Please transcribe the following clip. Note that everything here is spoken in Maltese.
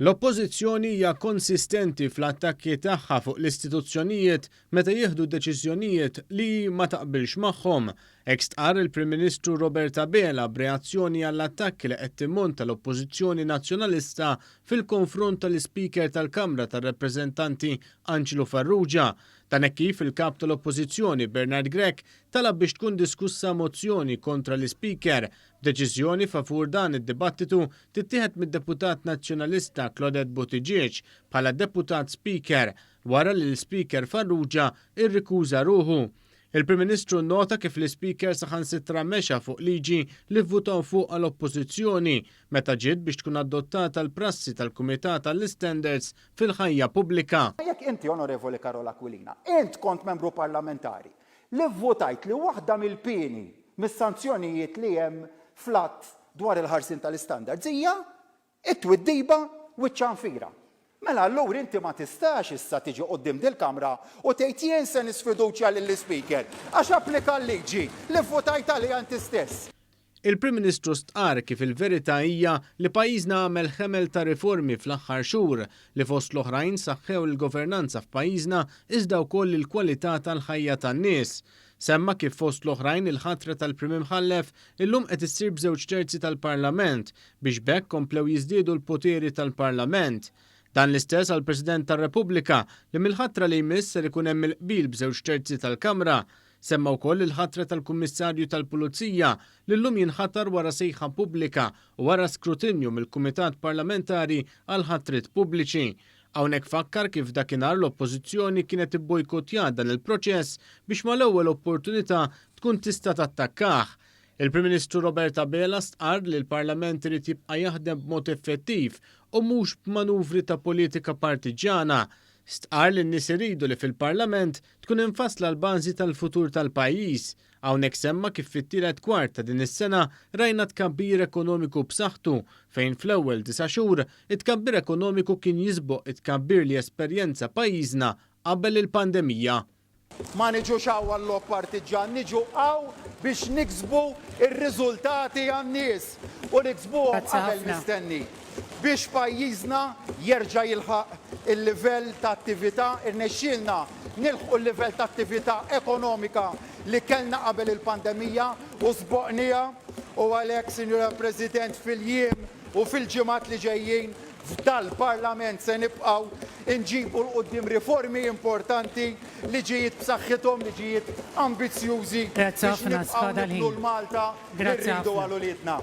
L-Oppożizzjoni hija konsistenti fl-attakki tagħha fuq l-istituzzjonijiet meta jieħdu deċiżjonijiet li hi ma taqbilx magħhom. Hekk stqarr il-Prim Ministru Robert Abela b'reazzjoni għall-attakki li qed timmonta l-Oppożizzjoni Nazzjonalista fil-konfront tal-Ispeaker tal-Kamra tar-Rappreżentanti Anġlu Farrugia. Dan hekk kif il-Kap tal-Oppożizzjoni Bernard Grech talab biex tkun diskussa mozzjoni kontra l-Ispeaker B'deċiżjoni favur dan id-dibattitu tittieħed mid-Deputat Nazzjonalista Claudette Buttigieg bħala Deputat Speaker wara li l-Ispeaker Farrugia rrikuża ruħu. Il-Prim Ministru nnota kif l-Ispeaker saħansitra mexa fuq liġi li vvutaw fuqha l-Oppożizzjoni meta ġiet biex tkun adottata l-prassi tal-Kumitat għall-Istandards fil-Ħajja Pubblika. Jekk inti, Onorevoli Karol Aquilina, int kont membru parlamentari li vvutajt li waħda mill-pieni mis-sanzjonijiet li hemm fl-Att dwar il-Ħarsien tal-Istandards hija t-twiddiba u ċ-ċanfira. Mela allura inti ma tistax issa tiġi quddiem dil-Kamra u tgħid jien se nisfiduċja lill-Ispeaker għax applika l-liġi li vvutajt għaliha inti stess. Il-Prim Ministru stqarr kif il-verità hija li pajjiżna għamel ħemel ta' riformi fl-aħħar xhur li fost l-oħrajn saħħew il-governanza f'pajjiżna iżda wkoll il-kwalità tal-ħajja tan-nies. Semma kif fost l-oħrajn il-ħatra tal-Prim Imħallef illum qed issir b'żewġ terzi tal-Parlament biex b'hekk komplew jiżdiedu l-poteri tal-Parlament. Dan l-istess għall-President tar-Repubblika li mill-ħatra li jmiss ser ikun hemm il-qbil b'żewġ terzi tal-Kamra. Semma wkoll il-ħatra tal-Kummissarju tal-Pulizija li llum jinħatar wara sejħa pubblika u wara skrutinju mill-Kumitat Parlamentari għall-Ħatriet Pubbliċi. Hawnhekk fakkar kif dakinhar l-Oppożizzjoni kienet ibbojkottjat dan il-proċess biex mal-ewwel opportunità tkun tista' tattakkah. Il-Prim Ministru Robert Abela stqarr li l-Parlament irid jibqa' jaħdem b'mod effettiv u mhux b'manuvri ta' politika partiġġjana. Stqarr li n-nies iridu li fil-Parlament tkun imfassla l-bażi tal-futur tal-pajjiż. Hawnhekk semma kif fit-tielet kwart ta' din is-sena rajna tkabbir ekonomiku b'saħħtu fejn fl-ewwel disa' xhur it-tkabbir ekonomiku kien jisboq it-tkabbir li esperjenza pajjiżna qabel il-pandemija. Ma niġux hawn għal-logħob partiġġan, niġu hawn biex niksbu r-riżultati għan-nies u niksbuhom Grazzi qabel ħafna. mistenni biex pajjiżna jerġa' jilħaq il-livell ta' attività, irnexxielna nilħqu l-livell ta' attività ekonomika li kellna qabel il-pandemija u sboqniha u għalhekk, Sinjura President, fil-jiem u fil-ġimgħat li ġejjin F'dal-Parlament se nibqgħu nġibu 'l quddiem riformi importanti, liġijiet b'saħħithom, liġijiet ambizzjużi Grazzi biex ħafna, nibqgħu skada nibnu l-ħin. l-Malta li Grazzi rridu ħafna. għal uliedna.